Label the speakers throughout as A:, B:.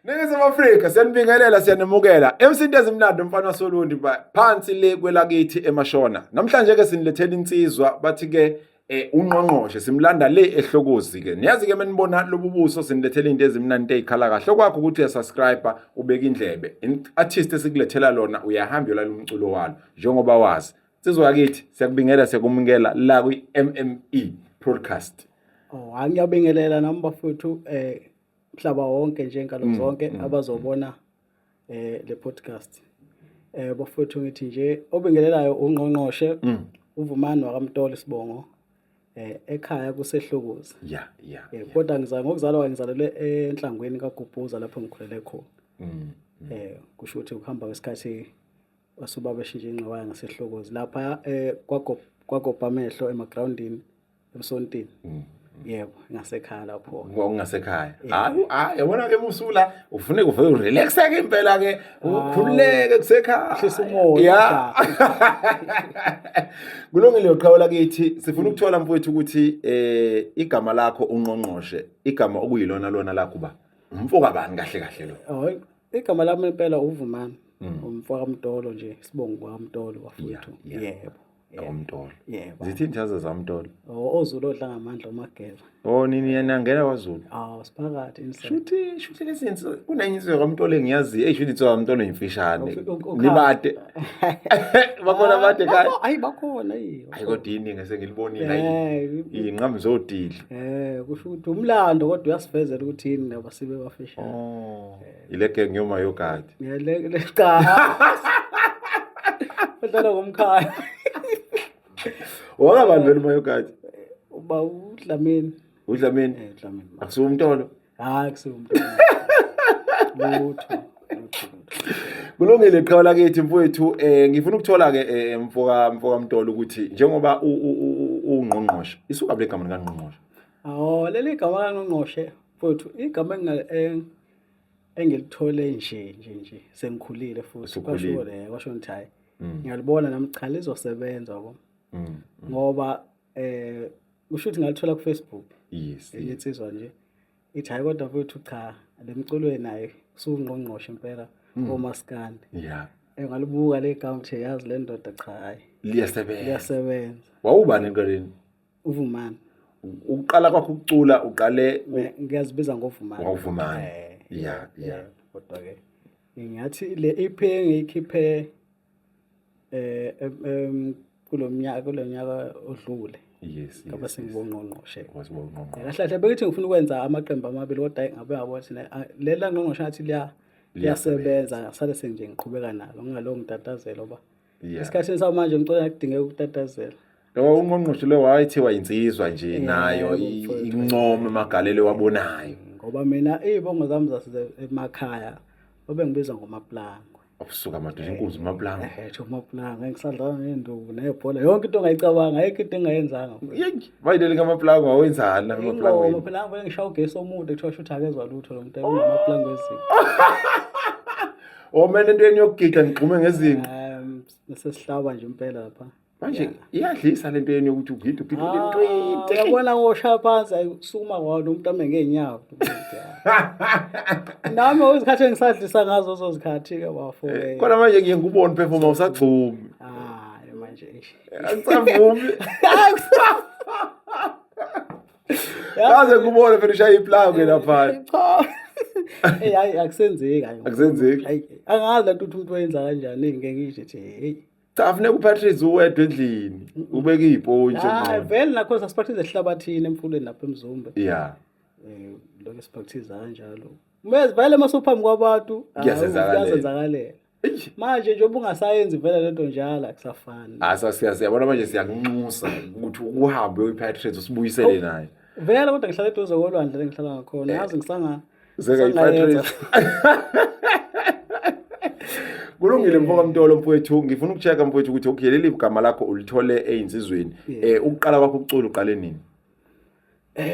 A: Ningizimu Afrika siyanibingelela, siyanimukela emsinto ezimnandi, umfana wasoLundi phansi le kwelakithi eMashona. Namhlanje ke sinilethela insizwa, bathi ke ungqongqoshe, simlanda le eHlokozi ke. Niyazi ke menibona lobu buso, sinilethela into ezimnandi ezikhala kahle. Okwakho ukuthi uyasubscribe, ubeka indlebe. Artist esikulethela lona uyahamba uyolala umculo walo njengoba wazi. Insizwa yakithi, siyakubingela, siyakumukela la kwi MME podcast.
B: Oh, angiyabingelela nami bafowethu, mhlaba wonke nje, nkalo zonke abazobona le podcast. Bafowethu, ngithi nje obingelelayo ungqongqoshe uVumani wakaMtolo isibongo, ekhaya kuseHlokozi. Kodwa ngizalwa, ngokuzalwa ngizalelwe enhlangweni kaGubhuza lapho ngikhulele khona. Kusho ukuthi ukuhamba kwesikhathi wasubaba eshintshe inxiwa yangaseHlokozi lapha kwagobha amehlo emagroundini emsontini. Yebo, ngasekhaya lapho.
A: Ngokungasekhaya. Hayi hayi, yabona ke musula ufune kuve urelax ke impela ke, ukhululeke kusekhaya.
B: Uhlisa umoya.
A: Ya. Kulungile uqhawula kithi, sifuna ukuthola mfowethu ukuthi igama lakho ungqongqoshe, igama okuyilona lona lakho ba. Umfoka bani kahle kahle lo?
B: Oh, igama lami impela uVumani. Umfoka Mtolo nje, isibongo kwaMtolo bafowethu. Yebo.
A: AkwaMtolo.
B: Yebo.
A: Zithini nthaza zaMtolo?
B: Oh, oZulu odla ngamandla omageba.
A: Oh, nini nangena kwaZulu.
B: Aw, siphakathi inside.
A: Shuthi lezi insizwa, kunenye insizwa kwaMtolo engiyaziyo. Ey, shuthi insizwa kwaMtolo imfishane. Nibade. Bakhona abade ekhaya.
B: Hayi, bakhona yi.
A: Hayi, kodwa iningi esengilibonile hayi. Iy'nqamu zodili.
B: Kusho ukuthi umlando kodwa uyasivezela ukuthi yini laba sibe bafishane.
A: Oh. Ile gang yoma yogadi.
B: Le cha. Udlala ngomkhaya.
A: Wakabani vele uma yogadi?
B: Uba uDlamini.
A: UDlamini?
B: Eh, uDlamini.
A: Akusiwo uMtolo?
B: Hayi, kusiwo uMtolo. Lutho. Lutho.
A: Kulungile qhawe lakithi mfowethu, ngifuna ukuthola ke mfoka Mtolo ukuthi njengoba ungqongqoshe, isuka le gama likaNgqongqoshe?
B: Oh, leli gama kaNgqongqoshe mfowethu, igama engilithole nje sengikhulile futhi.
A: Usukhulile.
B: Kwasho le, kwasho ngithi hayi, ngiyalibona nami, cha, lizosebenza yabo. Ngoba kusho ukuthi ngalithola ku Facebook. Enye insizwa nje ithi hayi kodwa mfowethu, cha, lemculweni naye usungqongqoshe impela omaskandi. Ngalibuka le gama ukuthi yazi le ndoda, cha, hayi.
A: Liyasebenza.
B: Liyasebenza.
A: Wawubani ekuqaleni?
B: uVumani.
A: Ukuqala kwakho ukucula uqale
B: Ngiyazibiza ngoVumani.
A: Wawuvumani.
B: Eh.
A: Yeah.
B: Kodwa ke ngingathi le EP engiyikhiphe kulonyaka odlule ngabe sengibongqongqoshe.
A: Wasibongqongqoshe.
B: Kahle kahle bekuthi ngifuna ukwenza amaqembu amabili, kodwa hayi, ngabe ngabona ukuthi lela ngqongqoshe ngathi liyasebenza, ngasale senje ngiqhubeka nalo ngingaloku ngitatazela ngoba esikhathini samanje umculo akudingeka ukutatazela.
A: Lo ungqongqoshe lo wayethiwa insizwa nje nayo
B: mfowethu.
A: Income amagalelo wabonayo.
B: Ngoba mina iy'bongo zami zasize emakhaya babengibiza ngoMaplangwe.
A: Awusuka madoda, inkunzi uMaplangwe.
B: Ehe, uMaplangwe, ngisadlala ney'nduku nebhola, yonke into ongayicabanga, ayikho into engingayenzanga.
A: Yeyi, bayileli kaMaplangwe, awenzani lapha
B: Ingoma
A: emaplangweni?
B: phela ngivele ngishaya ugesi omude, kuthiwa shuthi akezwa lutho lo muntu unamaplangwe ezinto.
A: Oh, mina entweni yokugida ngigxume ngezinqa.
B: Sesihlaba nje impela lapha.
A: Manje iyadlisa lento yenu yokuthi ugide ugide
B: Ah,
A: ugide.
B: Uyabona ngoshaya phansi ayikusukuma kwawo lo muntu ame ngey'nyawo. Nami izikhathi engisadlisa ngazo zo zikhathi-ke bafo.
A: Kodwa manje ngiye ngikubone performa usagxumi.
B: Hayi manje eish.
A: Angisavumi. Kaze ngikubone phela ushaya iplangwe lapha.
B: Cha. Hey, hayi, akusenzeki hayi.
A: Akusenzeki.
B: Hayi, angazi lento ukuthi umuntu wenza kanjani, ngeke ngisho nje hey.
A: Cha, funeka uPatrice uwedwa endlini. Ubeke izipontshi.
B: Hayi vele, nakho sasipractice ehlabathini emfuleni lapha eMzumbe. Lokho sipractice kanjalo. Mezi vele masuphambi kwabantu
A: Kuyazenzakalela.
B: Kuyazenzakalela.
A: Eish.
B: Manje njengoba ungasayenzi vele lento njalo, akusafani.
A: Asa siyabona manje, siyakunxusa ukuthi uhambe uyiPatrice usibuyisele naye.
B: Vele kodwa ngihlala eduze kolwandle la ngihlala ngakhona. Yazi ngisanga
A: Zeka
B: ngisangayenza.
A: iPatrice. Kulungile mfoka Mtolo mfowethu, ngifuna ukuchecka mfowethu ukuthi okay, leli gama lakho ulithole eyinsizweni. Ukuqala kwakho ukucula uqale nini?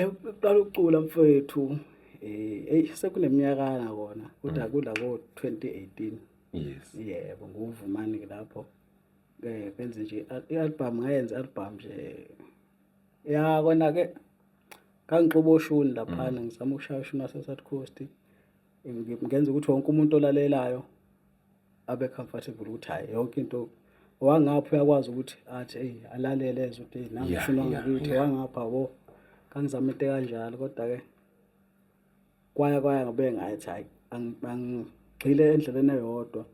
B: Ukuqala ukucula mfowethu, hey, sekuneminyakana kona kodwa kula ko 2018. Yebo, nguvumani ke lapho. Benze nje i-album, ngayenza i-album nje. Ya kona ke ngangixuba oshuni laphana, ngizama ukushaya ushuni wase South Coast. Ngenza ukuthi wonke umuntu olalelayo abe comfortable ukuthi hayi, yonke into owangapha uyakwazi ukuthi athi, eyi, alalele ezwe ukuthi, "Eyi, nangu ushuni wangakithi wangapha yabo." Ngangizama into ekanjalo, kodwa-ke kwaya kwaya ngabe ngathi hhayi, angigxile endleleni eyodwa,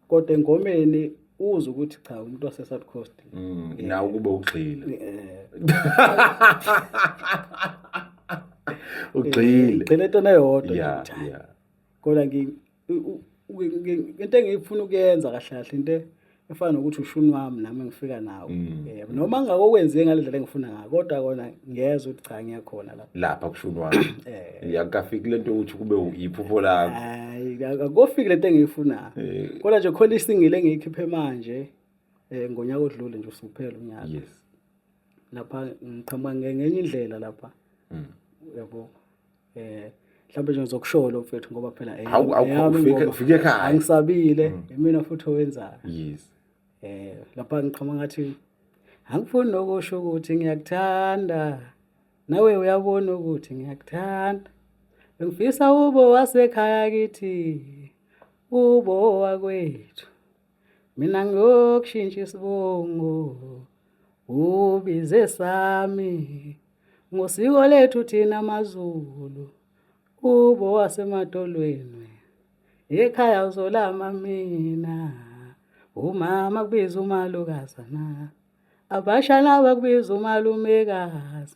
B: kodwa engomeni uzwe ukuthi cha, umuntu wase-South Coast.
A: Nawe kube ugxile. Ugxile.
B: Ngigxile entweni eyodwa nje ukuthi hhayi. Kodwa into engiyifuna ukuyenza kahle kahle, into efana nokuthi ushuni wami nami ngifika nawo. Yebo, noma ngingakokwenzi ngale ndlela engifuna ngayo, kodwa kona ngiyezwa ukuthi cha, ngiyakhona lapha.
A: Lapha kushuni wami. Yakafiki lento ukuthi kube iphupho lakho.
B: Hayi, akufiki lento engiyifunayo. Kodwa nje khona i-single engiyikhiphe manje ngonyaka odlule nje, usuphela unyaka. Lapha ngiqhamuka ngenye indlela lapha. Yabo. Mhlawumbe nje ngizokusho mfethu, ngoba phela
A: Hawu, awu,
B: eyami ingoma.
A: Ufike ekhaya.
B: Angisabile, imina futhi owenzayo. Lapha ngiqhamuka ngathi angifuni nokusho ukuthi ngiyakuthanda, nawe uyabona ukuthi ngiyakuthanda, bengifisa ube wasekhaya kithi, ube wakwethu, mina ngiyokushintsha isibongo ubize sami, ngosiko lethu thina maZulu, ube wasemadolweni, ekhaya uzolama mina, umama kubiza umalukazana, abashana bakubiza umalumekazi,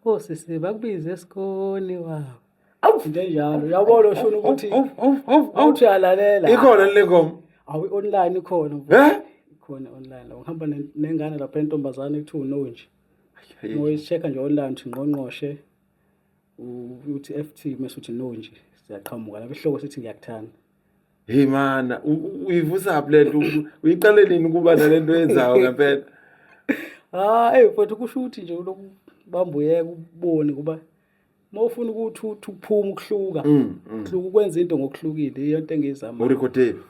B: osisi bakubiza esikoni wabo. Into enjalo, uyabona ushuni ukuthi awuthi uyalalela.
A: Ikhona le ngoma?
B: Awu, online ikhona.
A: Eh?
B: Ikhona online. Ngihamba nengane lapha, entombazane ekuthiwa uNonje. Ngoyi-check-a nje online uthi Ngqongqoshe, uthi FT, mase uthi Nonje, siyaqhamuka lapha isihloko sithi ngiyakuthanda.
A: Hey mana, uyivusaphi lento? Uyiqale nini ukuba nalento oyenzayo ngempela?
B: Ah, hey mfowethu, kusho ukuthi nje lokhu bamba uyeke ubone, kuba uma ufuna ukuthi uthi ukuphuma, ukuhluka, ukuhluka, ukwenza into ngokuhlukile, iyo into engiyizama.
A: Urekhodephi?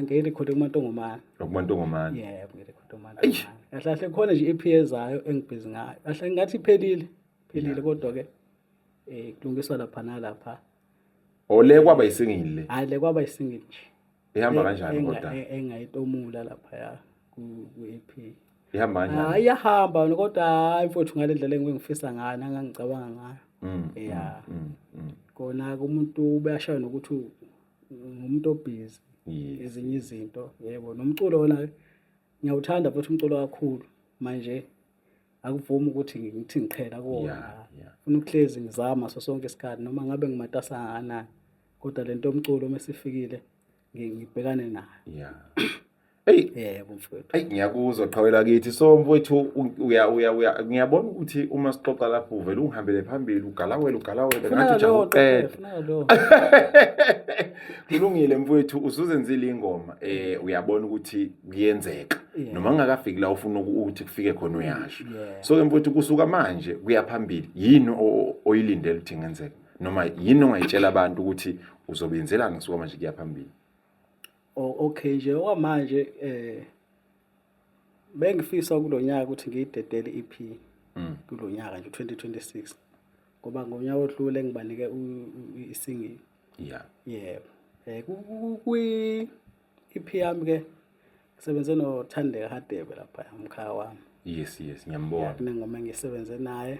B: Ngiyirekhode kuMantongomane.
A: KuMantongomane.
B: Yebo, ngiyirekhode kuMantongomane. Kahle kahle khona nje i-EP ezayo engibhizi ngayo. Kahle ngathi iphelile, phelile, kodwa ke kulungiswa lapha nalapha.
A: O, le kwaba i-single le?
B: Hayi, le kwaba i-single nje.
A: Ihamba kanjani kodwa?
B: Engayitomula lapha ku-EP.
A: Ihamba kanjani?
B: Hayi, iyahamba kodwa hayi mfowethu ngale ndlela engike ngifisa ngayo nangangicabanga ngayo. Yeah. Kona umuntu ubeyashaya nokuthi ngumuntu obhizi ezinye izinto, yebo, nomculo wona ngiyawuthanda futhi umculo kakhulu, manje akuvumi ukuthi ngithi ngiqhela kuwona. Funa ukuhlezi ngizama so sonke isikhathi, noma ngabe ngimatasa kangakanani, kodwa lento yomculo uma isifikile ngibhekane nayo.
A: Hey.
B: Yebo mfowethu.
A: Ayi, ngiyakuzwa qhawela kithi. So mfowethu, uya uya uya ngiyabona ukuthi uma sixoxa lapho uvele ungihambele phambili, ugalawele ugalawele ngathi ujaha uqeda.
B: Funeka lo.
A: Kulungile mfowethu, usuzenzile ingoma, uyabona ukuthi kuyenzeka. Noma ngingakafiki la ufuna ukuthi kufike khona, uyasho. So ke mfowethu, kusuka manje kuya phambili, yini oyilindele ukuthi ingenzeka? Noma yini ongayitshela abantu ukuthi uzobenzelani kusuka manje kuya phambili?
B: Oh, okay, nje okwamanje bengifisa kulonyaka ukuthi ngiyidedele EP kulonyaka nje 2026, ngoba ngonyaka odlule ngibanike i-single. Yebo. Kwi EP yami ke ngisebenze noThandeka Hadebe lapha, umkhaya wami.
A: Yes, ngiyambona.
B: Kunengoma engisebenze naye.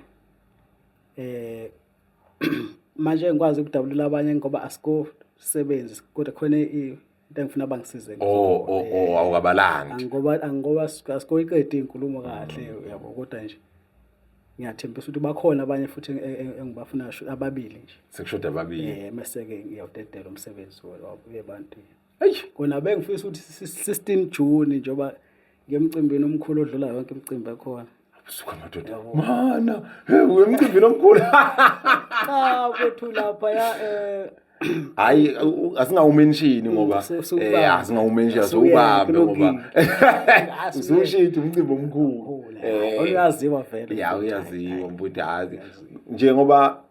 B: Manje ngikwazi ukudabulula abanye ngoba asiko sebenzi, kodwa khona into engifuna bangisize.
A: Oh, awukabalandi.
B: Angoba asikoyiqedi inkulumo kahle, uyabo, kodwa nje ngiyathembisa ukuthi bakhona abanye futhi engibafuna, ababili nje.
A: Sekushoda ababili.
B: Mase ke ngiyawudedela umsebenzi webantwini.
A: Eish.
B: Kona bengifisa ukuthi 16 June, njengoba ngemcimbini omkhulu odlula yonke imicimbi ekhona.
A: Suka madoda. Mana, hey, uyemcimbini omkhulu.
B: Cha mfethu, lapha ya
A: Hayi, asingawumenshini ngoba asingawumenshini, asiwubambe ngoba usushintsha umcimbi omkhulu.
B: Uyaziwa vele.
A: Ya, uyaziwa mfuthu, hayi njengoba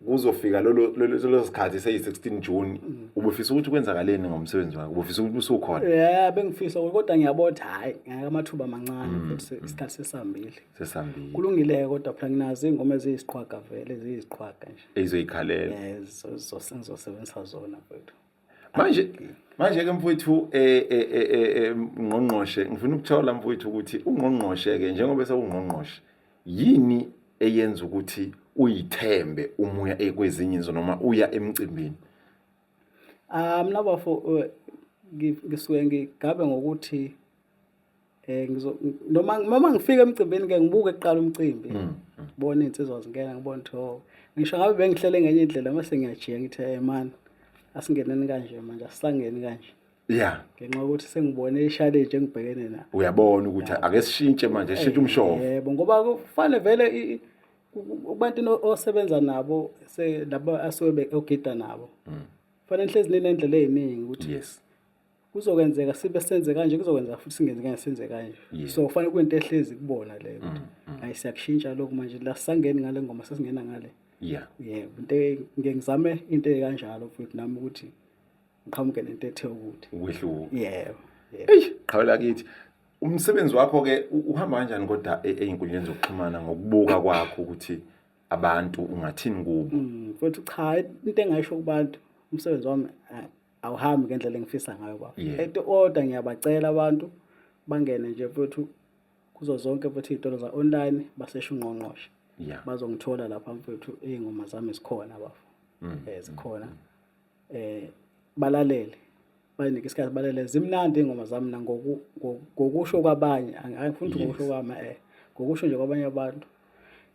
A: Kuzofika lolo sikhathi seyi-16 June, ubufisa ukuthi kwenzakaleni ngomsebenzi wakho? Ubufisa ukuthi usukhona?
B: Yeah, bengifisa, kodwa ngiyabona ukuthi hhayi, ngeke, amathuba mancane futhi isikhathi sesihambile.
A: Sesihambile.
B: Kulungile-ke, kodwa phela nginazo iy'ngoma eziyisiqhwaga vele, eziyisiqhwaga nje.
A: Eyizoyikhalela.
B: Ngizosebenzisa zona, mfethu.
A: Manje ke mfowethu, ngqongqoshe, ngifuna ukuthola, mfowethu, ukuthi ungqongqoshe ke, njengoba sewungqongqoshe, yini eyenza ukuthi uyithembe uma uya kwezinye izinto noma uya emcimbini?
B: Ah, mina bafo, ngisuke ngigabe ngokuthi ngizo noma ngifika emcimbini ke, ngibuke kuqala umcimbi, ngibone iy'nsizwa zingena, ngibone ukuthi, oh, ngisho ngabe bengihlele ngenye indlela, mase ngiyajika ngithi, "Hey man, asingeneni kanje manje, asisangeni kanje," ngenxa yokuthi sengibone i-challenge engibhekene nayo.
A: Uyabona ukuthi ake sishintshe manje, sishintshe umshovo.
B: Yebo, ngoba kufanele vele kubantwini osebenza nabo, laba asuke ogida nabo, kufanele nihlezi ninendlela ey'ningi ukuthi kuzokwenzeka sibe senze kanje, kuzokwenzeka futhi singenzi kanje, senze kanje. So kufanele kuyinto ehlezi kubona leyo, ukuthi hayi, siyakushintsha lokhu manje, la sisangeni ngale ngoma, sesingena ngale. Yebo, into ngike ngizame into ekanjalo futhi nami, ukuthi ngiqhamuke nento ethe ukuthi
A: ukwehluka.
B: Yebo.
A: Eyi, qhawe lakithi, umsebenzi wakho ke uhamba kanjani kodwa ey'nkundleni zokuxhumana, ngokubuka kwakho ukuthi abantu ungathini kubo?
B: Futhi cha, into engayisho kubantu, umsebenzi wami awuhambi ngendlela engifisa ngayo, baba. Into kodwa ngiyabacela abantu bangene nje mfethu kuzo zonke futhi iy'tolo za-online, baseshe ungqongqoshe. Bazongithola lapha, mfethu, iy'ngoma zami zikhona, bafo. Zikhona. Balalele. Bayinike isikhathi balalele. Zimnandi iy'ngoma zami na ngokusho kwabanye. Angifuni ukuthi ngokusho kwami, ngokusho nje kwabanye abantu.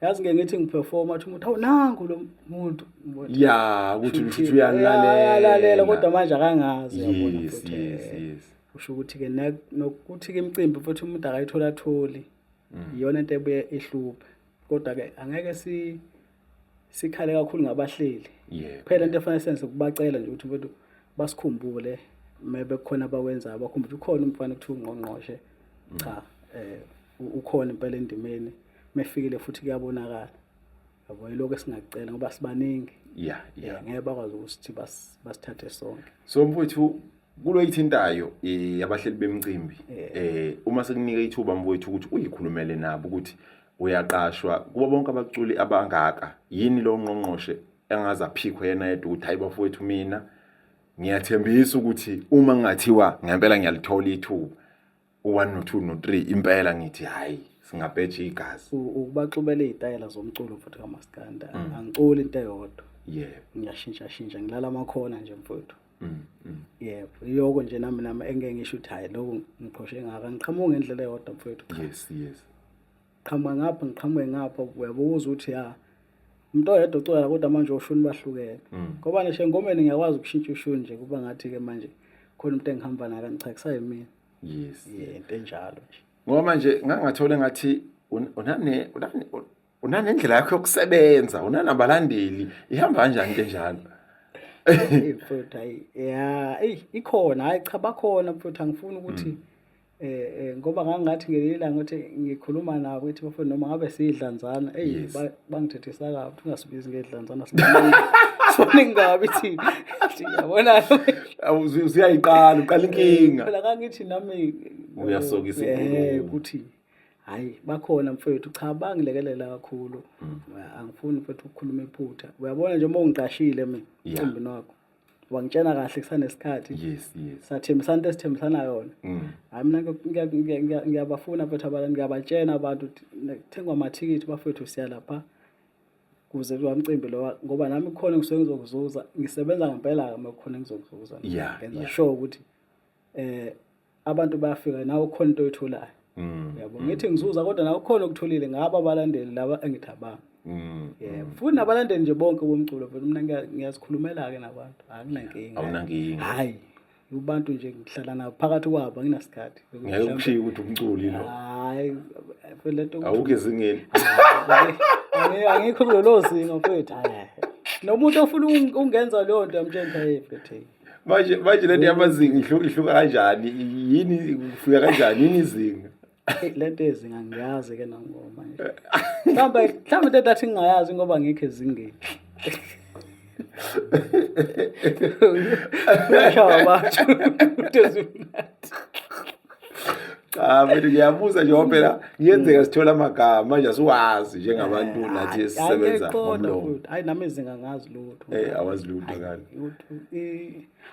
B: Yazi, ngeke ngithi ngiperforma, athi umuntu, "Hawu, nangu lo muntu."
A: Ya, ukuthi ukuthi uyalalela.
B: Uyalalela, kodwa manje akangazi, uyabona, futhi. Kusho ukuthi-ke nokuthi-ke imicimbi futhi umuntu akayithola tholi. Iyona into ebuye ihluphe. Kodwa-ke angeke sikhale kakhulu ngabahleli. Phela into efanele senze ukubacela nje ukuthi mfethu basikhumbule maybe kukhona abakwenzayo, bakhumbule ukuthi ukhona umfana kuthiwa ungqongqoshe. Cha, ukhona impela endimeni, mefikile futhi kuyabonakala. Yabo, yiloko esingakucela ngoba sibaningi. Ngeke bakwazi ukuthi basithathe sonke.
A: So mfowethu, kulo ithintayo abahleli bemicimbi, uma sekunika ithuba, mfowethu, ukuthi uyikhulumele nabo ukuthi uyaqashwa kubo bonke abaculi abangaka, yini lo ngqongqoshe engaze aphikwe yena yedwa ukuthi, "Hayi bafowethu, mina ngiyathembisa ukuthi uma ngingathiwa ngempela ngiyalithola ithuba, u-1 no-2 no-3, impela ngithi hhayi, singabheja igazi"?
B: Ukubaxubela iy'tayela zomculo futhi kamaskanda. Angiculi into eyodwa. Ngiyashintsha shintsha, ngilala amakhona nje, mfowethu. Yebo, yiloko nje nami engeke ngisho ukuthi hhayi, lokhu ngiqhoshe ngaka, ngiqhamuka ngendlela eyodwa, mfowethu, cha.
A: yes
B: Qhamuka ngapha, ngiqhamuke ngapha, uyabuza ukuthi ya, umuntu oyedwa ocula, kodwa manje oshuni bahlukene. Ngoba ngisho engomeni ngiyakwazi ukushintsha ushuni nje, kuba ngathi-ke manje khona umuntu engihamba naye, kanti cha, kusayimina. Yeah, into enjalo nje.
A: Ngoba manje ngangathola engathi unanendlela yakho yokusebenza, unanabalandeli, ihamba kanjani into enjalo?
B: Eyi mfowethu, hayi ya, eyi ikhona, hayi cha, bakhona, mfowethu, angifuni ukuthi ngoba ngangathi ngelinye ilanga ukuthi ngikhuluma nabo, ngithi, "Bafowethu, noma ngabe siyidlanzana," eyi, bangithethisa kabi ukuthi ungasibizi ngedlanzana, sibaningi kabi thina. Yabona.
A: Usuyayiqala, uqala inkinga.
B: Phela ngangithi nami
A: Uyasokisa inkulumo.
B: Ukuthi hayi, bakhona, mfowethu, cha, bangilekelela kakhulu. Angifuni, mfowethu, ukukhuluma iphutha. Uyabona nje, uma ungiqashile mina emcimbini wakho, wangitshela kahle kusanesikhathi,
A: yes
B: sathembisana into esithembisana yona. Hayi, mina ngiyabafuna, mfethu, abantu, ngiyabatshena abantu ukuthi kuthengwa amathikithi, bafethu, siya lapha kuze kuba mcimbi lo, ngoba nami kukhona engisuke ngizokuzuza, ngisebenza ngempela-ke uma kukhona engizokuzuza. Ngenza sure ukuthi abantu bayafika, nawe kukhona into oyitholayo. Yabo, ngithi ngizuza, kodwa nawe kukhona okutholile ngabo abalandeli laba engithi abami. Yebo, futhi nabalandeli nje bonke bomculo vele, mina ngiyazikhulumela-ke nabantu, akunankinga.
A: Awunankinga.
B: Hhayi, kubantu nje ngihlala nabo, phakathi kwabo, anginasikhathi.
A: Ngeke ukushiye ukuthi umculi lo.
B: Hhayi, phela lento
A: Awukho ezingeni.
B: Angikho kulolo zinga, mfethu. Hhayi. Nomuntu ofuna ukungenza leyo nto, yamtshela ukuthi, "Hey mfethu, hey."
A: Manje lento yamazinga ihluka kanjani? Yini, kufika kanjani? Yini izinga?
B: Eyi, lento yezinga ngiyazi ke nangoma nje. Mhlawumbe into entathi ngingayazi ngoba ngikho ezingeni. Uyashawa abantu into ezimnandi.
A: Cha mfethu, ngiyabuza nje ngoba phela kuyenzeka sithola amagama manje asiwazi njengabantu nathi esisebenza ngomlomo.
B: Hayi, nami izinga angazi lutho.
A: Awazi lutho kani.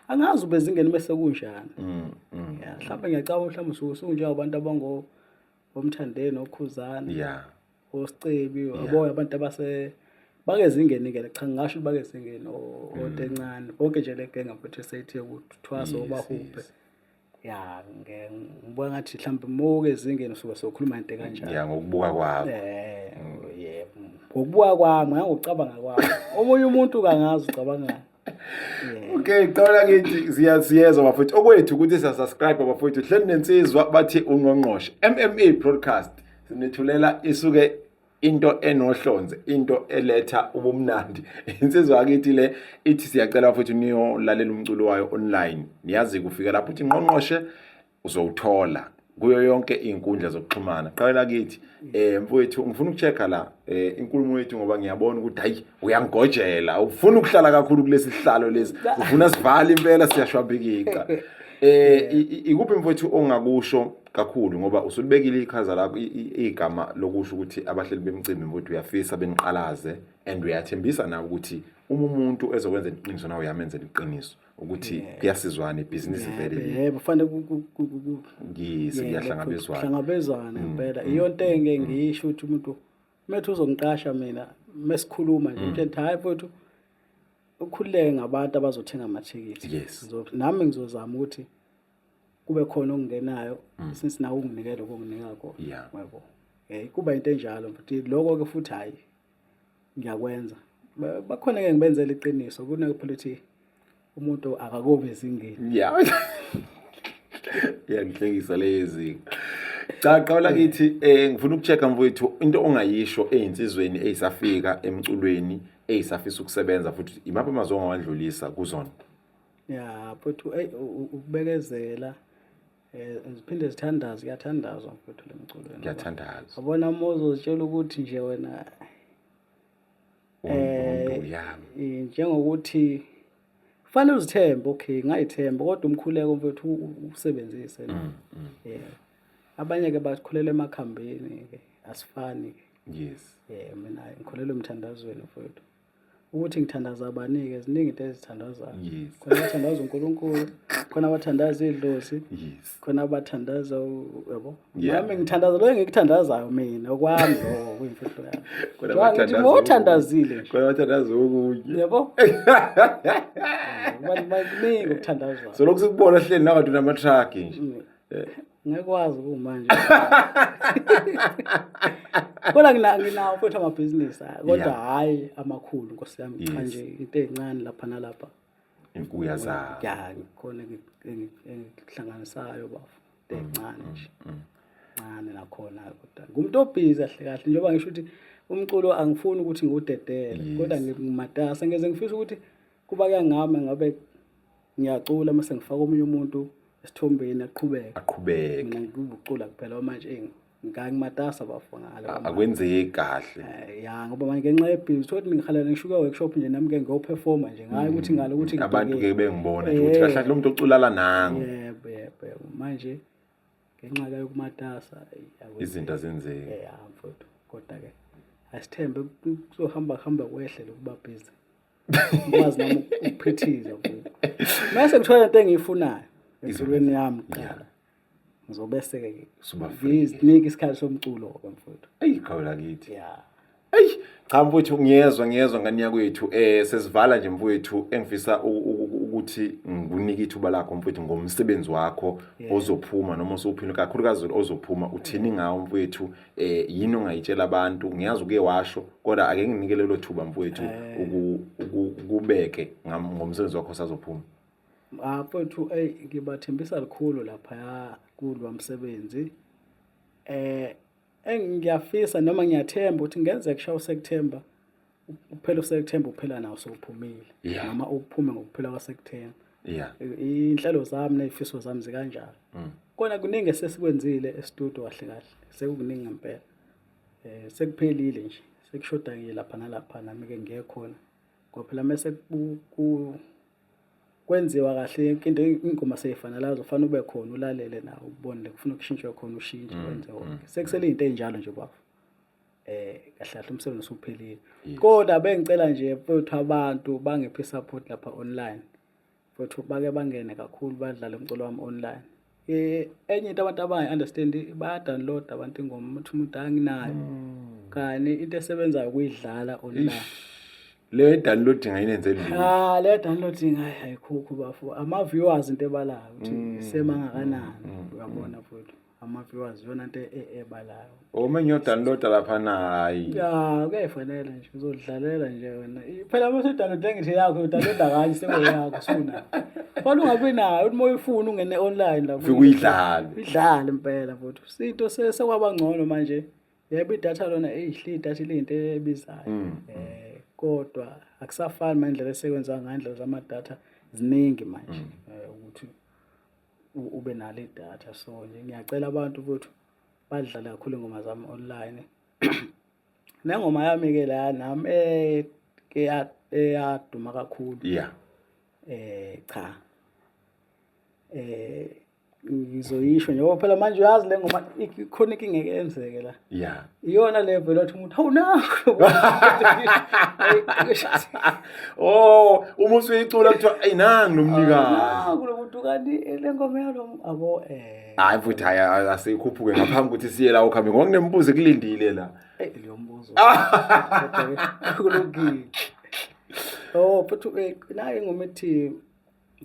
B: Angazi ubezingeni bese kunjani. Ya, mhlawumbe ngiyacabanga mhlawumbe usuke usunjengabantu abango oMthandeni, oKhuzani. Osicebi, yabo, abantu abase bakezingeni ke, cha, ngingasho ukuthi bakezingeni otencane bonke nje le genga futhi eseyithe ukuthwasa obahuphe. Ya, ngibona ngathi mhlawumbe uma ezingeni usuke sokhuluma into kanjalo.
A: Ya, ngokubuka kwakho.
B: Yebo, ngokubuka kwami, ngokucabanga kwami, omunye umuntu kangazi ucabangani.
A: Okay, qala kithi siyezwa bafowethu. Okwethu ukuthi siya-subscribe bafowethu. Hleli nensizwa bathi uNgqongqoshe. MMA Broadcast. Sinethulela isuke into enohlonze, into eletha ubumnandi. Insizwa yakithi le ithi siyacela futhi niyolalela umculo wayo online. Niyazi kufika lapho uthi Ngqongqoshe uzowuthola kuyo yonke izinkundla zokuxhumana. Qala kithi, mfowethu, ngifuna ukuchecka la inkulumo yethu ngoba ngiyabona ukuthi hayi, uyangigojela, ufuna ukuhlala kakhulu kulesi sihlalo lesi, ufuna sivale impela, siyashwabikika. Ikuphi mfowethu ongakusho kakhulu ngoba usulibekile iqhaza lakho, igama lokusho ukuthi abahleli bemcimbi, mfowethu, uyafisa beniqalaze and uyathembisa nawe ukuthi uma umuntu ezokwenza iqiniso nawe uyamenzela iqiniso, ukuthi kuyasizwana, ibhizinisi vele.
B: Yebo, kufanele
A: Yes, kuyahlangabezwana.
B: Kuhlangabezwana impela. Iyonto engeke ngisho ukuthi umuntu methu uzongiqasha mina, mesikhuluma nje nje ngithi, "Hayi mfowethu, ukhululeke ngabantu abazothenga amathikithi." Nami ngizozama ukuthi kube khona okungenayo since nawe unginikele okunginika kona. Yabo, kuba into enjalo futhi lokho ke futhi, hayi, ngiyakwenza. Bakhona ke ngibenzela iqiniso kuneke phela ukuthi umuntu akakobe ezingeni.
A: Yeah. Iyangihlekisa lezi. Cha, qawula kithi, ngifuna ukuchecka mfowethu into ongayisho ezinsizweni ezisafika emculweni, ezisafisa ukusebenza futhi, imaphi amazwi ongawadlulisa kuzona?
B: Ya mfowethu, ey, ukubekezela, ziphinde zithandaze, kuyathandazwa mfowethu lemculweni.
A: Kuyathandazwa.
B: Yabona uma uzozitshela ukuthi nje wena
A: Umuntu yami.
B: Njengokuthi kufanele uzithembe, okay, ngayithemba, kodwa umkhuleko mfowethu usebenzise. Yeah, abanye ke bakhulela emakhambeni ke, asifani ke. Mina ngikholelwa emthandazweni mfowethu. Ukuthi ngithandaza abani-ke, ziningi into ezithandazayo. Khona abathandaza uNkulunkulu, khona abathandaza idlozi, khona abathandaza yabo. Nami ngithandaza lo engikuthandazayo mina, okwami lokho kuyimfihlo yami.
A: Khona
B: Njengoba ngithi
A: abathandaza
B: uma uthandazile nje.
A: Khona abathandaza okunye.
B: Yabo. Kuningi okuthandazwayo.
A: So lokhu sikubona hleli nabantu nama-truck nje.
B: Ngeke kumanje. Kodwa nginawo futhi amabhizinisi, kodwa hhayi amakhulu nkosi yami, cha, nje into ey'ncane lapha nalapha.
A: Uyazama.
B: Ya, khona engikuhlanganisayo bafo, into ey'ncane nje. Ncane nakhona, kodwa ngumuntu obhizi kahle kahle, njengoba ngisho ukuthi umculo angifuni ukuthi ngiwudedele, kodwa ngimatasa, ngeze ngifisa ukuthi kuba kuyangami ngabe ngiyacula mase ngifaka omunye umuntu esithombeni aqhubeke.
A: Aqhubeke.
B: Mina ngikubucula kuphela manje, ngangimatasa bafo ngalo.
A: Akwenzeki kahle.
B: Ya, ngoba manje ngenxa yebhizi thothi ngihalela ngishuka workshop nje, nami ke ngiyoperforma nje ngayo ukuthi ngalo ukuthi
A: Abantu ke bengibona nje ukuthi kahle kahle lo muntu oculala nangu.
B: Yebo, manje ngenxa ke yokumatasa, eyi,
A: Izinto azenzeki.
B: Ya mfowethu, kodwa ke asithembe kuzohamba kuhamba kwehle lokuba busy, ngikwazi nami ukuphithiza mfowethu, mase ngithola into engiyifunayo empilweni yami kuqala, ngizobese-ke
A: Suba free.
B: ngizinike isikhathi somculo-ke mfowethu.
A: Eyi, qhawe kithi.
B: Ya.
A: Eyi, cha mfowethu, ngiyezwa ngani yakwethu. Sesivala nje mfowethu, engifisa ukuthi ngikunike ithuba lakho mfowethu ngomsebenzi wakho ozophuma noma osuphinda, kakhulukazi ozophuma, uthini ngawo mfowethu? Yini ongayitshela abantu? Ngiyazi uke washo, kodwa ake nginike lelo thuba mfowethu, ukubeke ngomsebenzi wakho osazophuma.
B: Ah mfowethu, eyi, ngibathembisa lukhulu laphaya kulwa msebenzi. Engiyafisa noma ngiyathemba ukuthi ngenzeka kushaya uSeptember, uphela uSeptember uphela nawo sowuphumile, noma uphume ngokuphela kwaSeptember. Inhlelo zami nezifiso zami zikanjalo. Kona kuningi esesikwenzile e-studio kahle kahle, sekukuningi ngempela. Sekuphelile nje, sekushoda nje lapha nalapha, nami ke ngiye khona. Ngoba phela mese kwenziwa kahle yonke into, ingoma seyifanele ufanele ube khona ulalele nawe ubone le kufuna ukushintshwe khona ushintshe wenze konke. Sekusele iy'nto ey'njalo nje bafo. Kahle kahle umsebenzi usuphelile. Kodwa bengicela nje mfowethu abantu bangiphe i-support lapha online. Mfowethu bake bangene kakhulu badlale umculo wami online. Enye into abantu abangayi-understand baya-download abantu ingoma uthi umuntu anginayo. Kani into esebenzayo ukuyidlala online.
A: Leyo downloading ayinenze lutho.
B: Ah, le downloading hayi ayikhokho bafo. Ama-viewers into ebalayo ukuthi semangakanani. Uyabona mfowethu. Ama-viewers iyona into ebalayo.
A: Uma ngiyodownloada lapha hayi.
B: Ya, kuyayifanela nje uzodlalela nje wena. Phela uma usudownloade ngisho yakho udownloada kanye sekuyakho sunayo. Fanele ungabi nayo uthi uma uyifuna ungene online la.
A: Ufike uyidlale.
B: Idlale impela mfowethu. Sinto sekwaba ngcono manje. Yebo idatha lona eyihle idatha liyinto ebizayo. Kodwa akusafani manje indlela esekwenziwa ngayo indlela zamadatha ziningi manje ukuthi ube nalo idatha. So nje ngiyacela abantu ukuthi badlale kakhulu ingoma zami online. Nengoma yami-ke la nami eyaduma kakhulu.
A: Yeah.
B: Cha. Ngizoyisho nje ngoba phela manje uyazi le ngoma ikhona inkinga engeke yenzeke la.
A: Yeah.
B: Iyona le vele wathi umuntu hawu nakho.
A: Oh, uma usuyicula kuthiwa ayi nangu lo mnikazi.
B: Nangu lo muntu kanti le ngoma yalo abo
A: Hayi futhi hayi asikhuphuke ngaphambi ukuthi siye la ukhambe ngoba kunembuzo ekulindile la.
B: Eh leyo mbuzo. Kulungile. Oh, futhi nayo ingoma ethi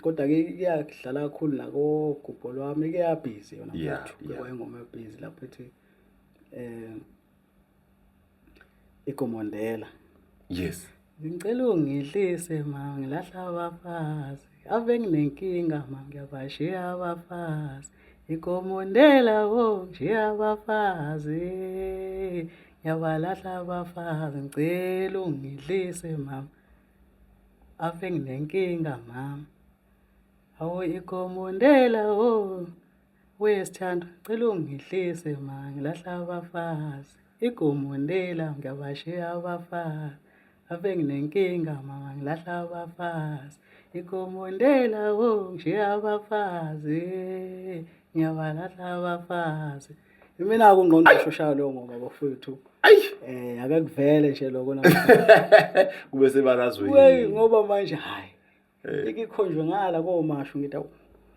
B: kodwa ke iyadlala kakhulu nakogubho lwami ike yabhizi yona mfowethu. Kwayingoma ebhizi lapho ethi igomondela.
A: Yes.
B: Ngicela ungidlise ma ngilahla abafazi. Ave nginenkinga ma ngiyabashiya abafazi. Igomondela wo ngishiya abafazi. Ngiyabalahla abafazi ngicela ungidlise mama. Ave nginenkinga mama. Awu igomondela wo wesithandwa ngicela ungidlise ma ngilahla abafazi. Igomondela ngiyabashiya abafazi. Ave nginenkinga mama ngilahla abafazi. Igomondela wo ngishiya abafazi. Ngiyabalahla abafazi. Mina kungqongqoshe ushaya leyo ngoma bafowethu.
A: Ayi.
B: Ake kuvele nje lokho na.
A: Kube sebalazweni.
B: Wey ngoba manje hayi. Ikikhonjwe ngala komashu ngithi awu.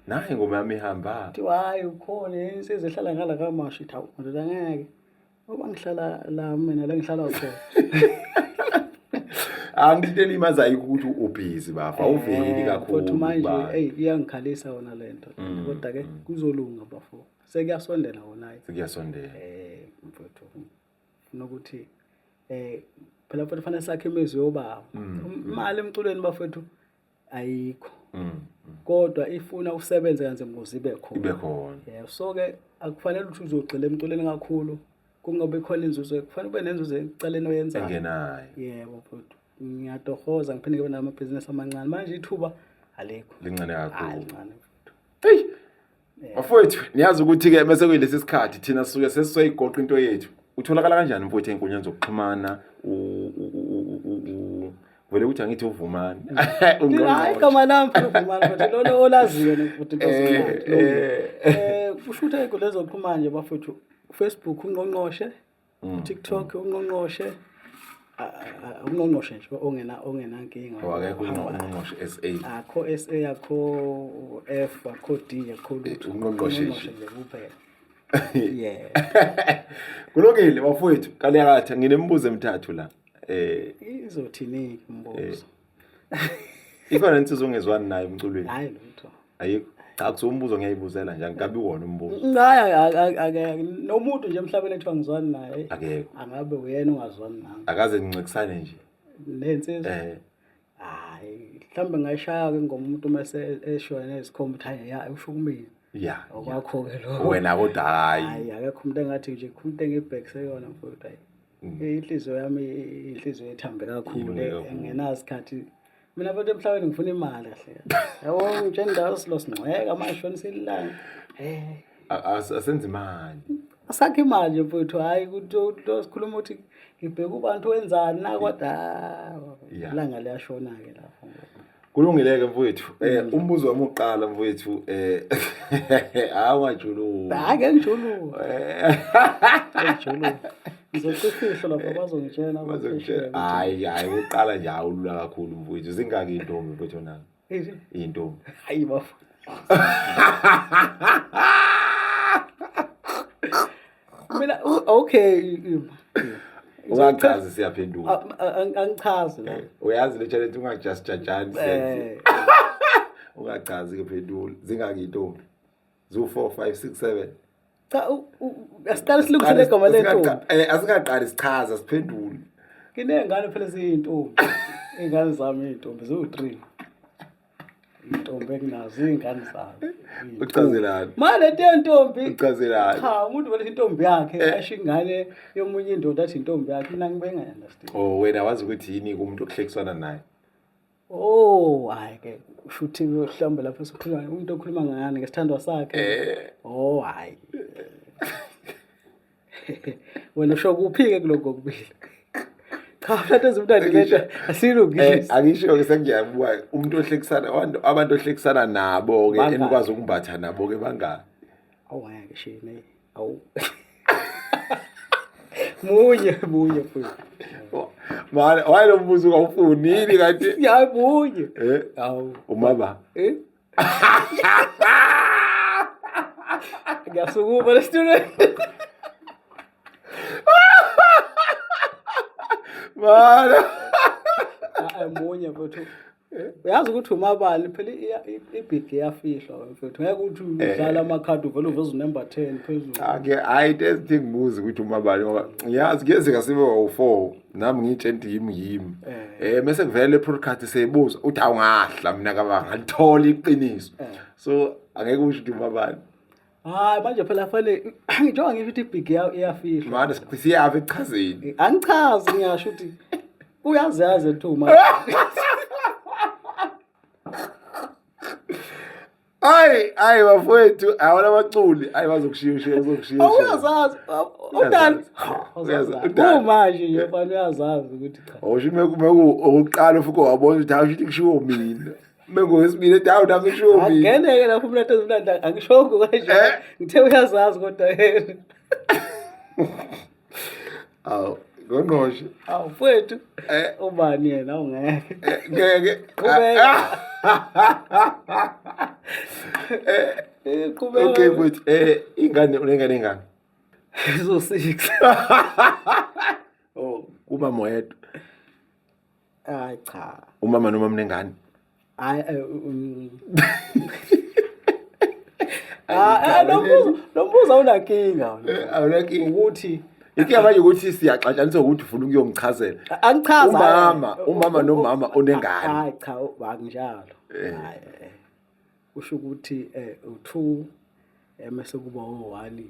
A: Nayi ingoma yami ihamba.
B: Kuthiwa hayi ukhona insizwa ehlala ngala kamashu ithi awu madoda ngeke. Ngoba ngihlala la mina la ngihlala khona.
A: Angithe limaza ayikho ukuthi ubhizi bafa awuveli kakhulu.
B: Futhi manje hey iyangikhalisa wona lento. Kodwa ke kuzolunga bafo. Sekuyasondela wona.
A: Sekuyasondela.
B: Mfowethu. Ufuna ukuthi phela futhi fanele sakhe imizwi yobaba. Imali emculweni bafowethu ayikho. Kodwa ifuna usebenze kanzima ukuze ibe khona.
A: Ibe khona.
B: Yeah, so ke akufanele ukuthi uzogxila emculweni kakhulu. Kungoba ikhona inzuzo, kufanele ube nenzuzo ecaleni oyenzayo.
A: Engenayo.
B: Yebo mfowethu. Ngiyatohoza ngiphinde ngibe namabhizinisi amancane. Manje ithuba alikho.
A: Lincane kakhulu.
B: Hayi lincane mfowethu.
A: Hey. Bafowethu, niyazi ukuthi ke mase kuyilesi sikhathi thina sisuke sesizoyigoqa into yethu. Utholakala kanjani mfowethu ey'nkundleni zokuxhumana? Vele ukuthi angithi uVumani.
B: Hayi igama lami futhi uVumani futhi lolo olaziyo futhi into ezimnandi. Kusho ukuthi ey'nkundleni zokuxhumana nje bafowethu, Facebook ungqongqoshe, TikTok ungqongqoshe, ungqongqoshe nje ongenankinga.
A: Akekho ungqongqoshe SA.
B: Akho SA, akho F, akho D, akho lutho.
A: Ungqongqoshe nje
B: kuphela. Yeah.
A: Kulungile bafowethu, Kaliyakatha nginemibuzo emithathu la.
B: Izothini umbuzo?
A: Ikhona insizwa ongezwani nayo emculweni?
B: Hayi lutho.
A: Ayikho. Cha kusuka umbuzo ngiyayibuzela nje angikabi wona umbuzo.
B: Hayi nomuntu nje emhlabeni ekuthiwa ngizwani naye.
A: Akekho.
B: Angabe uyena ongazwani nami.
A: Akaze nincekisane nje.
B: Nensizwa. Hayi mhlambe ngayishaya ke ngoma umuntu mase eshona nezikhomba ukuthi hayi ya usho kumina.
A: Yeah.
B: Okwakho ke lokho.
A: Wena kodwa hayi.
B: Hayi akekho umuntu engathi nje umuntu engibhekise yona mfowethu hayi. Inhliziyo yami inhliziyo ethambe kakhulu engenasikhathi. Mina futhi emhlabeni ngifuna imali kahle. Yabo ngitshela indawo silo singcweka manje shonisa ilanga.
A: Asenze imali.
B: Asakhe imali nje mfowethu hayi ukuthi sikhuluma ukuthi Ngibheka ubantu wenzani na kodwa ilanga liyashona-ke lapho.
A: Kulungile-ke mfowethu. Umbuzo wami uqala mfowethu hawu ungajuluki.
B: Hayi ngeke ngijuluke. Ngijuluke. Ngizocifihlo lapho bazongitshela
A: bazongitshela. Hayi hayi uqala nje awulula kakhulu mfowethu. Zingaki intombi mfowethu na? Intombi.
B: Hayi bafo. Mina okay.
A: Ungachazi siyaphendula.
B: Angichazi la.
A: Uyazi le challenge ungajust jajani senze. Ungachazi ke phendula. Zingaki intombi? Zu 4 5 6 7.
B: Cha asiqale silungise igama lentombi.
A: Asingaqali sichaza siphendule.
B: Nginey'ngane phela eziyintombi. Iy'ngane zami iy'ntombi ziwu-3. Intombi enginazo iy'ngane zami.
A: Uchazelani?
B: Ma le nto yentombi.
A: Uchazelani?
B: Cha umuntu vele intombi yakhe asho ingane yomunye indoda athi intombi yakhe mina ngibe nginga-understand.
A: Oh wena wazi ukuthi yini umuntu okuhlekiswana naye?
B: Oh hayi ke shuthi mhlawumbe lapho sokhuluma umuntu okhuluma ngani ngesithandwa sakhe. Oh hayi. Wena usho kuphi-ke kulokhu kokubili? Cha mhlawumbe ezimnandi lento asilungise.
A: Angisho ke sengiyabuka umuntu ohlekisana abantu ohlekisana nabo ke enikwazi ukumbatha nabo ke bangaki?
B: Awu ngeke shame. Awu. Munye munye futhi.
A: Manje waye lo mbuzo ungawufuni yini kanti?
B: Ya munye.
A: Awu. Umaba.
B: Eh? Ngiyasukuma lesitulweni.
A: Mana.
B: Munye mfethu. Uyazi ukuthi umabani phela ibig iyafihlwa mfethu. Ngeke uthi udlala amakhadi uvele uveze unumber 10 phezulu.
A: Ake hayi into ezithi ngibuze ukuthi umabani ngoba ngiyazi kuyenzeka sibe wawu-4 nami ngiyitshela ukuthi yimi yimi. Mase kuvela le podcast seyibuza uthi awungahla mina kaba ngalithola iqiniso. So angeke usho ukuthi umabani.
B: Hayi manje phela fanele njengoba ngisho ukuthi ibig iyafihlwa.
A: Manje siyaphi ekuchazeni?
B: Angichazi ngiyasho ukuthi uyazazi ethi uma.
A: Ayi ayi bafowethu awona abaculi ayi bazokushiya ushiya uzokushiya.
B: Awuyazazi udani. Kumanje nje mfana uyazazi ukuthi cha.
A: Awusho meku okokuqala ufike wabona ukuthi hawu ukuthi kushiwo mina. Mengowesibili ethi hawu nami kushiwo mina.
B: Angeneke lapho umntu ezimnandi angishongo kanje. Ngithe uyazazi kodwa yena.
A: Awu ngongqoshe.
B: Awu mfowethu. Ubani yena awungeke.
A: Ngeke.
B: Qhubeka. Qhubeka.
A: Okay mfowethu ingane unengane engane?
B: Zo 6.
A: Oh kumama oyedwa.
B: Hayi cha.
A: Umama noma mnengane?
B: Hayi Ah, lo mbuzo awunankinga.
A: Awunankinga.
B: Ukuthi
A: inkinga manje ukuthi siyaxatshaniswa ukuthi ufuna ukuyongichazela.
B: Angichaza.
A: Umama nomama onengane.
B: Hayi cha, akunjalo. Hayi. Usho ukuthi u2 mase kuba u1.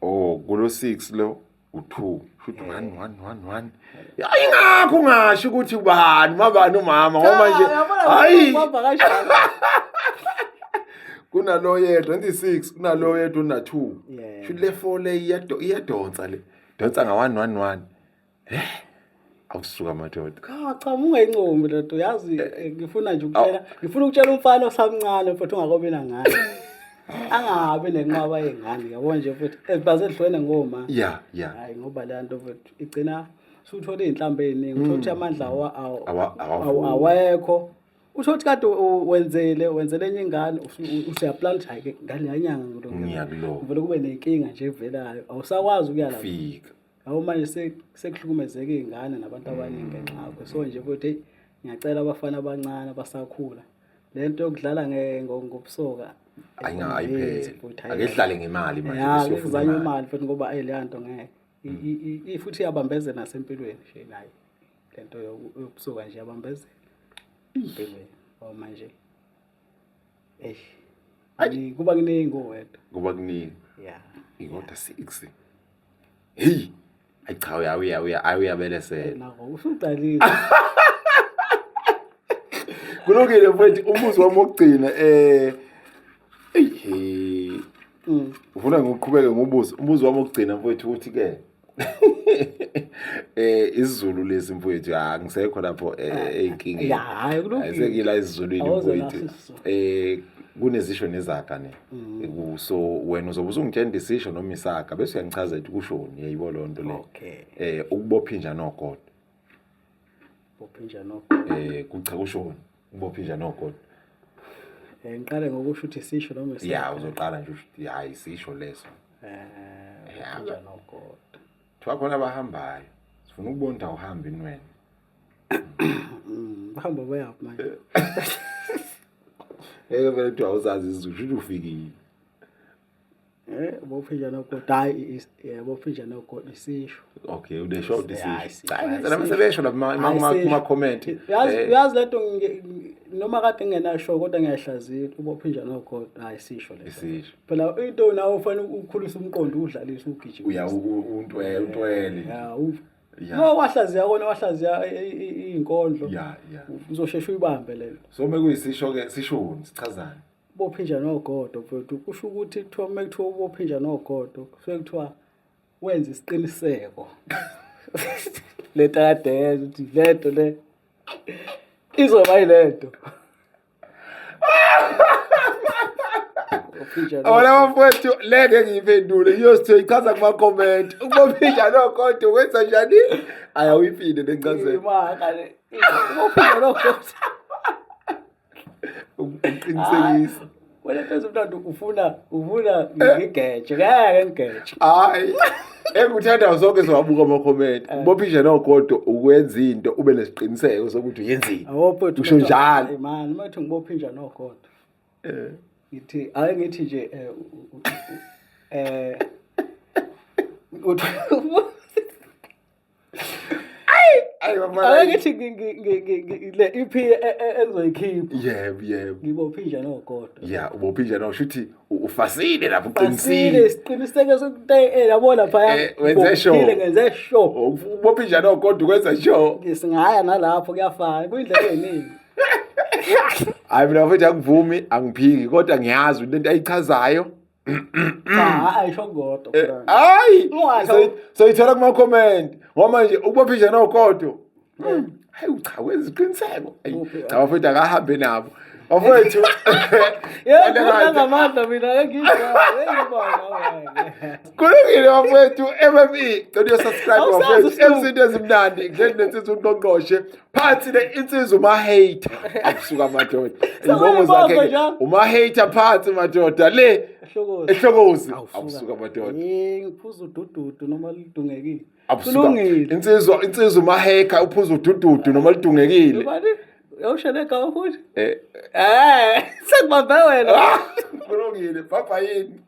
A: Oh, kulo 6 lo u2. Shuthi 1 1 1 1. Hayi ingakho ungasho ukuthi ubani mabani umama ngoba nje hayi kunalo yedwa 26 kunalo yedwa una 2. Shuthi le 4 le iyadonsa le. Donsa nga 1 1 1. Awusuka madoda.
B: Cha cha ungayincomi lento yazi ngifuna nje ukutshela ngifuna ukutshela umfana osamncane futhi ungakobi nangane. Angabi nenqwaba yengane yabo nje futhi ebaze edlwene ngoma.
A: Yeah yeah.
B: Hayi ngoba le nto futhi igcina usuthola izinhlambe eziningi uthola ukuthi amandla awekho. Usho ukuthi kade wenzele enye ingane usuyaplan hayi ke ngale nyanga
A: ngilo.
B: Kuvele kube nenkinga nje evelayo awusakwazi ukuya lapho.
A: Fika.
B: Yabo manje sekuhlukumezeka iy'ngane nabantu abaningi ngenxa yakho. So nje futhi eyi ngiyacela abafana abancane abasakhula le nto yokudlala ngobusoka
A: ayipheli. Ake sidlale ngemali manje.
B: Ya, kuzanywe imali futhi ngoba ayi leya nto ngeke. Futhi iyabambezela nasempilweni nje nayo. Le nto yobusoka nje iyabambezela empilweni. Ngoba manje eish kuba kuningi uwedwa.
A: Kuba kuningi.
B: Yeah.
A: Kodwa 6. Hey. Ayi cha uyabelesela.
B: Nako usuqalile.
A: Kulungile mfowethu umbuzo wami wokugcina ufuna ngiqhubeke ngobuzo. Umbuzo wami wokugcina mfowethu uthi ke IsiZulu lesi mfowethu, angisekho lapho ey'nkingeni.
B: Ya, hhayi, kulungile.
A: Ayisekila esiZulwini
B: Awuze
A: mfowethu.
B: naso isiZulu.
A: Kunezisho nezaga ne. So wena uzobe usungitshela isisho noma isaga bese uyangichaza ukuthi kushoni, yayibo loo nto le.
B: Okay.
A: Ukubopha inja nogodo.
B: Bopha inja nogodo.
A: Kucha kushoni? Ukubopha inja nogodo.
B: Ngiqale ngokusho ukuthi isisho noma isaga.
A: Ya, uzoqala nje usho ukuthi hayi isisho leso.
B: Bopha inja nogodo.
A: Kuthiwa khona abahambayo. Sifuna ukubona ukuthi awuhambi yini wena.
B: Bahamba bayaphi manje?
A: Ngeke vele kuthiwa awuzazi isiZulu, shuthi ufikile.
B: Bopha inja nogodo. Hayi, bopha inja nogodo isisho.
A: Okay, udesho
B: Ya,
A: udesisho.
B: isisho.
A: Cha, ngenzela mase besho lapha
B: Hayi, isisho.
A: kuma comment.
B: Uyazi lento noma kade ngingenasho kodwa ngiyayihlaziya ubopha inja nogodo. Hayi isisho leso.
A: Isisho.
B: Phela into nawe ufanele ukhulise umqondo udlalise ugijime.
A: Uya untwele.
B: Ya,
A: Ya.
B: No wahlaziya kona wahlaziya izinkondlo.
A: Ya, ya.
B: Uzosheshe uyibambe lento.
A: So mekuyisisho ke sishoni sichazani?
B: Bopha inja nogodo mfowethu kusho ukuthi kuthiwa uma kuthiwa ubopha inja nogodo kusuke kuthiwa wenza isiqiniseko. Lento kade yenza ukuthi lento le izoba yilento. Bopha inja
A: Awona
B: nogodo.
A: bafowethu leke ngiyiphendule iyosithiwa ichaza kuma comment. Ukubopha inja nogodo wenza njani? Ayawuyiphinde lencazelo.
B: Imaka le. Ubopha inja nogodo.
A: Uqinisekisa.
B: Wena nto ezimnandi ufuna ngigeje ngeke ngigeje.
A: Hayi. Engikuthandayo sonke siwabuka ama comment. Ubopha inja nogodo ukwenza into ube nesiqiniseko sokuthi uyenzile.
B: Awopho
A: Usho njalo.
B: Man, uma uthi ngibopha inja nogodo. Ngithi ake ngithi nje uthi
A: Ayi bafana.
B: ake ngithi le EP engizoyikhipha.
A: Yebo, yebo.
B: Ngibopha inja nogodo.
A: Ya, ubopha inja no shuthi ufasile lapho
B: Fasile
A: uqinisile.
B: siqiniseke sokuthi yabo lapha
A: Wenze sure.
B: Ngenze sure.
A: Ubopha inja nogodo ukwenza sure.
B: Singaya nalapho kuyafana kuyindlela eziningi.
A: Hayi mina mfethu angivumi angiphiki kodwa ngiyazi ukuthi lento ayichazayo.
B: Cha, ayisho kodwa.
A: Hayi.
B: Ungasho.
A: Soyithola kuma comment ngoba nje ukubopha inja nogodo. Hayi cha wenza iqiniseko.
B: Uphi?
A: Cha bafethu akahambe nabo. Bafethu.
B: Yebo, ngamandla mina engizwa.
A: Kulungile bafethu MME. Cela uyo subscribe
B: Awusazi
A: bafethu.
B: isihluku.
A: Emzinto ezimnandi ngihleli nensizwa uNgqongqoshe. Phansi le insizwa uma hater. Akusuka madoda. Izibongo zakhe ke,
B: njalo.
A: uma hater phansi madoda le
B: Ehlokozi.
A: ehlokozi. Akusuka madoda.
B: Ngiphuza udududu noma lidungekile.
A: Akusuka.
B: Kulungile.
A: Insizwa uma hacker uphuza udududu noma lidungekile.
B: Ubani? Uyawushele igama futhi?
A: Eh
B: Sekubambe wena.
A: Kulungile. Bye bye yini.